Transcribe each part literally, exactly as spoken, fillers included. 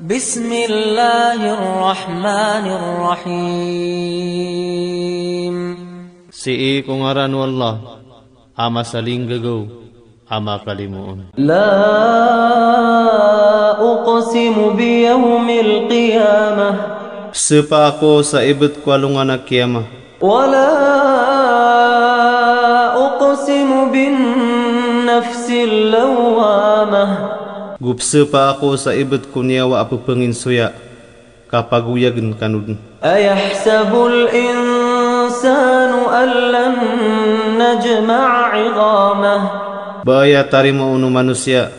Bismillahir Rahmanir Rahim. Sii ko ngaran o Allah, a masalinggagaw, a makalimoon. La uqsimu bi yawmil qiyamah. Pzapa ako sa ibt ko alongan a kiyamah. Wa la uqsimu bin nafsil lawwamah. Go pzapa ako sa ibt ko niyawa a pphanginsoya ka pagoyagn kano dn. Ayahsabul insanu allan najma'a idhamah. Ba aya tarima on o manosiya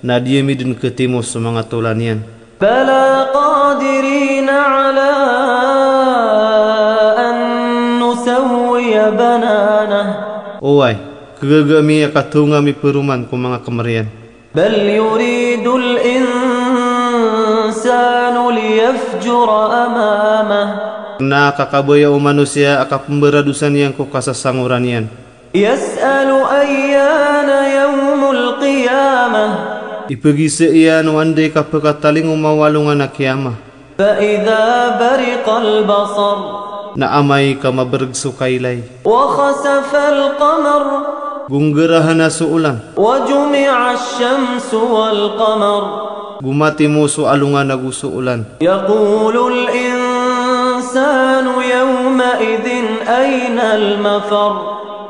na di ami dn ktimo so manga tolan iyan. Bala qadirina ala an nusawwiya bananah. Oway, kgaga ami a kathonga ami paroman ko manga kmr iyan. Bal yuridul insanu liyafjura amamah. Na kakabaya o manosiya a kapmbaradosan iyan ko kasasangoran iyan. Yas'alu ayyana yawmul qiyamah. Ipgisa iyan o anda i kapkatalingoma o alongan a kiyamah. Fa idha bariqal basar. Na amay ka mabrg so kailay. Wa khasafal qamar. Go nggrahana so olan. Wa jumi'ash shamsu wal qamar. Go matimo so alongan ago so olan. Yaqulul insanu yawma idhin aynal mafar.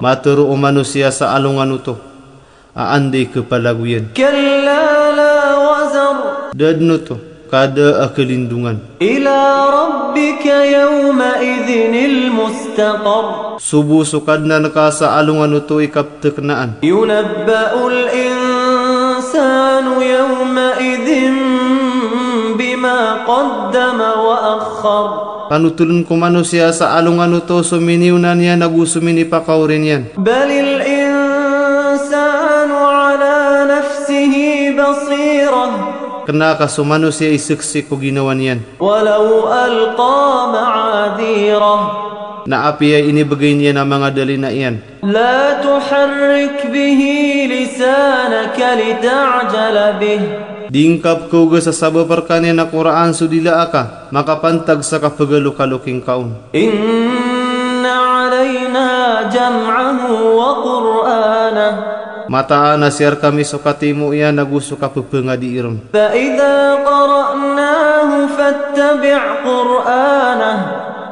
Matharo o manosiya sa alongan oto a anda i kpalagoyan. Kalla la wazar. Da dn oto, ka da a kalindongan. Ila rabbika yawma idhinil mustaqar. So bo so Kadnan ka sa alongan oto i kaptknaan. Yunabba'ul insanu yawma idhin bima qaddama wa akhkhar. Panothol ko manosiya sa alongan oto so miniyonan iyan ago so minipakaori niyan. Balil insanu ala nafsihi basirah. Kna ka so manosiya i saksi ko ginawa niyan. Walaw alqa ma'adhirah. Na apiya inibgay niyan a manga dalina iyan. La tuharrik bihi lisanaka lita'jala bih. Di ngka pkhaoga sa sabap rkaniyan a Qur'an so dila aka makapantag sa kapgalokalokingka on. Inna alayna jam'ahu wa qur'anah. Mataan a siyar kami so katimo iyan ago so kapphangadii ron. Fa idha qara'nahu fattabi' qur'anah.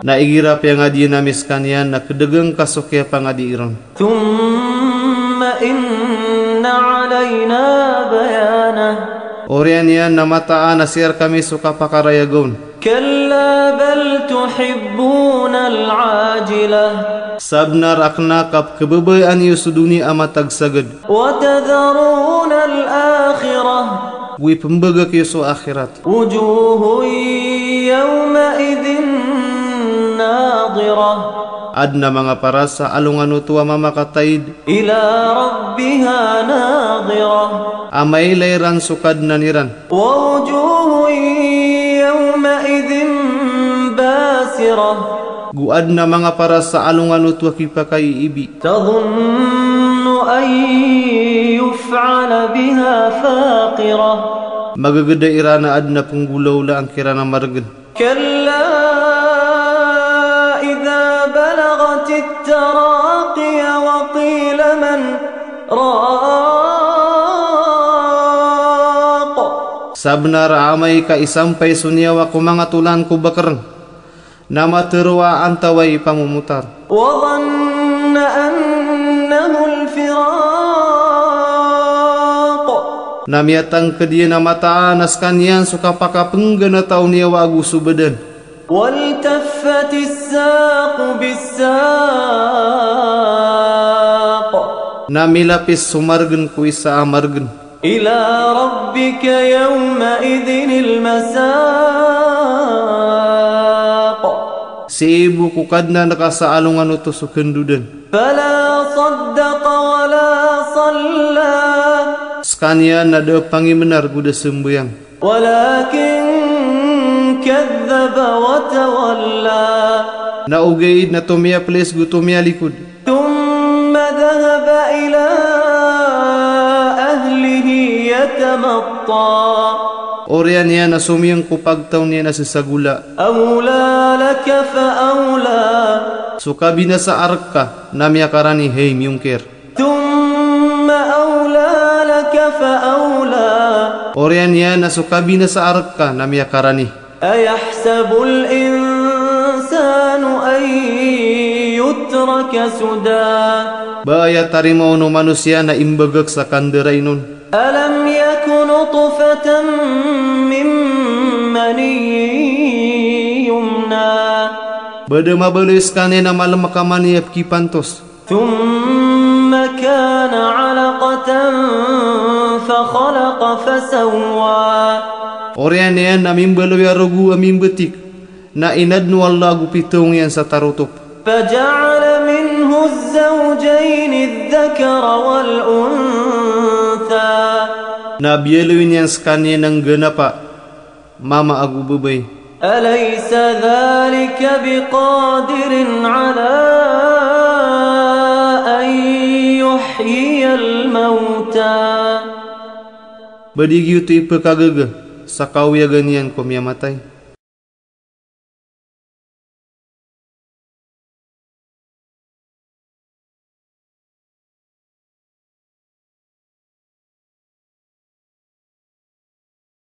Na igira piyangadiyan ami skaniyan na kdgn ka so kiyapangadii ron. Thumma inna alayna bayanah. Oriyan iyan na mataan a siyar kami so kapakarayag on. Kalla bal tuhibbunal ajilah. Sabnar a kna ka pkhababayaan iyo so doniya a matagsagad. Wa tadharunal akhirah. Go ipmbagak iyo so akhirat. Wujuhun yawma idhin nadirah. Adn a manga paras sa alongan oto a mamakataid. Ila rabbiha nadirah. A mailay ran so Kadnan iran. Wa wujuhun yawma idhin basirah. Go adn a manga paras sa alongan oto a kipakaiibi. Tadhunnu an yuf'ala biha faqirah. Magagda iran a adn a pnggolaolaan kiran a margn. Kalla idha balaghatit taraqi wa qila man raq. Sabnar a amay ka isampay so niyawa ko manga tolan ko bakrn, na matharo a antawaa i pamomotar. Wa dhanna annahul firaq. Na miyatangkd iyan a mataan a skaniyan so kapakapngganata o niyawa ago so badan. Waltaffatis saqu bis saq. Na milapis so margn ko isa a margn. Ila rabbika yawma idhinil masaq. Sii bo ko Kadnan ka sa alongan oto so khandodan. Fala saddaqa wa la salla. Skaniyan na da pangimnar go da sambayang. Walakin kadhdhaba wa tawalla. Na ogaid na tomiyaplis go tomiyalikod. Thumma dhahaba ila ahlihi yatamatta. Oriyan iyan na somiyong ko pagtaw niyan a sesagola. أولى لك فأولى. So kabinasaan rka na miyakarani, hay miyongkir. ثم أولى لك فأولى. Oriyan iyan na so kabinasaan rka na miyakarani. أيحسب الإنسان أن يترك سدى. Ba aya tarimaon o manosiya na imbagak sa kandarainon. ألم يك نطفة من مني يمنى. Ba da mabaloy skaniyan a malemek a mani a pekipantos. ثم كان علقة فخلق فسوى. Oriyan iyan na mimbaloy a rogo a mimbetik, na inadn o Allah ago pitong iyan sa tarotop. فجعل منه الزوجين الذكر والأنثى. Na biyaloy niyan skaniyan a ngganapa, mama ago babay. أليس ذلك بقادر على أن يحيي الموتى. Ba di giyoto i pekagaga sa kaoyagan iyan ko miyamatay.